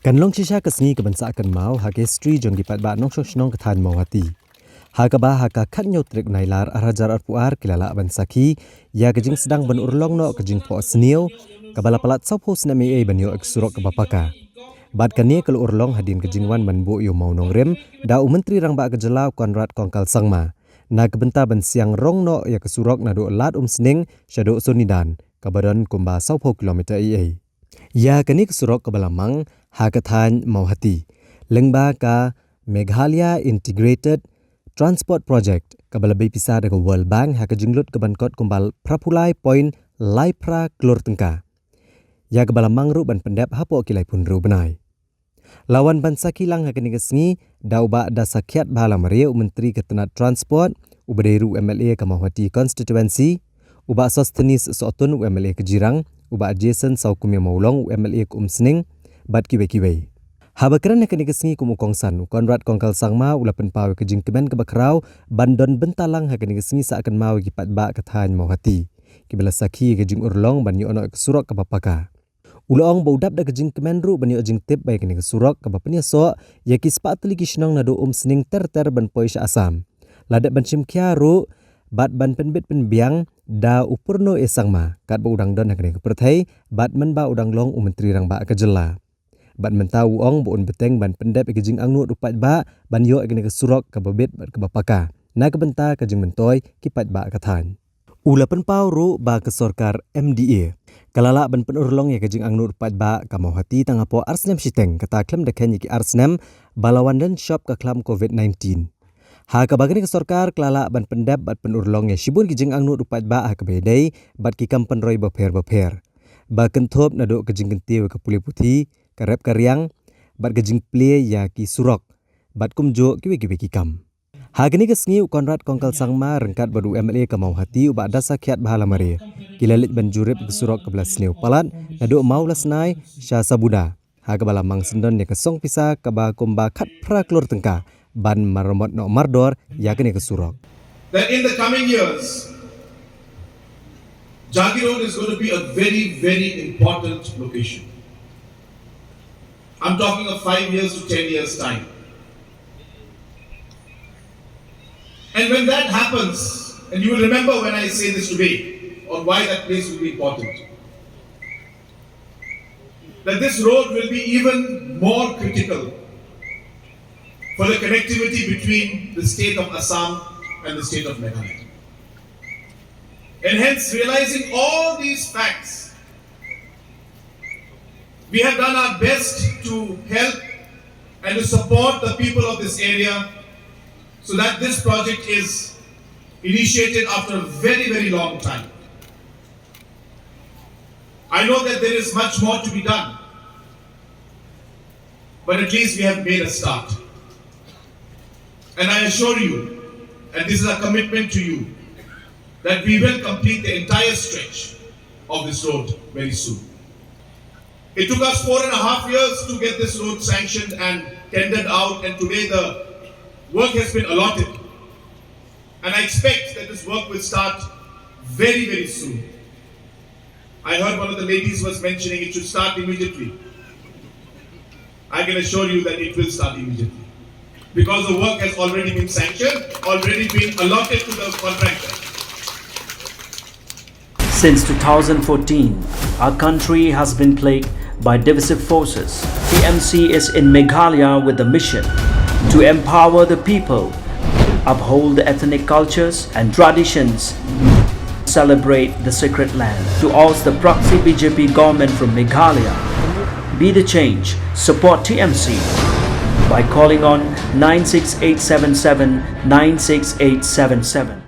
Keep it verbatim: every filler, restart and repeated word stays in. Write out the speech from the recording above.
Kan long shisha ka sngi ka ban sah kynmaw ha ka history jong ki paidbah nongshong shnong ka thaiñ Mawhati, ha kaba ha ka khatñiew tarik Nailar arhajar arphew ar ki la lah ban sakhi ïa ka jingsdang ban urlong noh ka jingphohsniew kaba la palat sawphew snem ei ei ban ïoh ka surok kaba paka. Bad kane ka la urlong hadien ka jingwan ban buh ïa u mawnongrim da u Myntri Rangbah ka jylla u Conrad Kongkal Sangma na ka bynta ban siang rong noh ïa ka surok naduh Lad Umsning shaduh Sonidan, kaba don kumba sawphew kilometer ei ei. Ïa kane ka surok kaba la mang ha ka thaiñ Mawhati lyngba ka Meghalaya Integrated Transport Project, kaba la bei pisa da ka World Bank ha ka jinglut ka ban kot kumba phraphew lai point lai phra klur tyngka, ïa kaba la mang ruh ban pyndep hapoh ki laiphew hynriew bnai. La wan ban sakhi lang ha kane ka sngi da u Bah Dasakhiatbha Lamare, u Myntri ka tnat Transport, uba dei ruh u M L A ka Mawhati Constituency, u Bah Sosthenes Sohtun, u M L A ka Jirang, u Bah Jason Sawkmie Mawlong, u M L A ka Umsning, bad kiwei kiwei. Haba kren ha kane ka sngi kum u kongsan, u Conrad Kongkal Sangma u la pynpaw ïa ka jingkmen kaba khraw ban don bynta lang ha kane ka sngi sah kynmaw ïa ki paidbah ka thaiñ Mawhati, kiba la sakhi ïa ka jingurlong ban ïoh noh ïa ka surok kaba paka. U la ong ba u dap da ka jingkmen ruh ban ïoh jingtip ba ïa kane ka surok kaba pynïasoh ïa ki spah tylli ki shnong naduh Umsning ter ter ban poi sha Assam la dep ban shim khia ruh bad ban pynbit pynbiang da u Purno A Sangma katba u dang don ha kane ka pyrthei bad mynba u dang long u Myntri Rangbah ka jylla. Bad mynta u ong ba un bteng ban pyndep ïa ka jingangnud u paidbah ban ïoh ïa kane ka surok kaba bit bad kaba paka na ka bynta ka jingmyntoi ki paidbah ka thaiñ. U la pynpaw ruh ba ka sorkar M D A ka la lah ban pynurlong ïa ka jingangnud u paidbah ka Mawhati tang hapoh ar snem shiteng, kata khlem da kheiñ ïa ki ar snem ba la wan don shop ka khlam covid nineteen, ha kaba kane ka sorkar ka la lah ban pyndep bad pynurlong ïa shibun ki jingangnud u paidbah ha kaba ïadei bad ki kam pynroi bapher bapher, ba kynthup naduh ka jingkyntiew ïa ka pule puthi, ka rep ka riang, bad ka jingplie ïa ki surok, bad kumjuh kiwei kiwei ki kam. Ha kane ka sngi u Conrad Kongkal Sangma ryngkat bad u M L A ka Mawhati u Bah Dasakhiatbha Lamare ki la leit ban jurip ïa ka surok kaba la sniew palat naduh Mawlasnai sha Sabuda, ha kaba la mang syndon ïa ka song pisa kaba kumba khatphra klur tyngka ban maramot noh mardor ïa kane ka surok. That in the coming years, Jagi Road is going to be a very, very important location. I'm talking of five years to ten years' time. And when that happens, and you will remember when I say this today, on why that place will be important, that this road will be even more critical for the connectivity between the state of Assam and the state of Meghalaya. And hence, realizing all these facts, we have done our best to help and to support the people of this area so that this project is initiated after a very, very long time. I know that there is much more to be done, but at least we have made a start. And I assure you, and this is a commitment to you, that we will complete the entire stretch of this road very soon. It took us four and a half years to get this road sanctioned and tendered out, and today the work has been allotted. And I expect that this work will start very, very soon. I heard one of the ladies was mentioning it should start immediately. I can assure you that it will start immediately. Because the work has already been sanctioned, already been allotted to the contractor. Since two thousand fourteen, our country has been plagued by divisive forces. T M C is in Meghalaya with the mission to empower the people, uphold the ethnic cultures and traditions, celebrate the sacred land. To oust the proxy B J P government from Meghalaya, be the change, support T M C by calling on nine six eight seven seven nine six eight seven seven.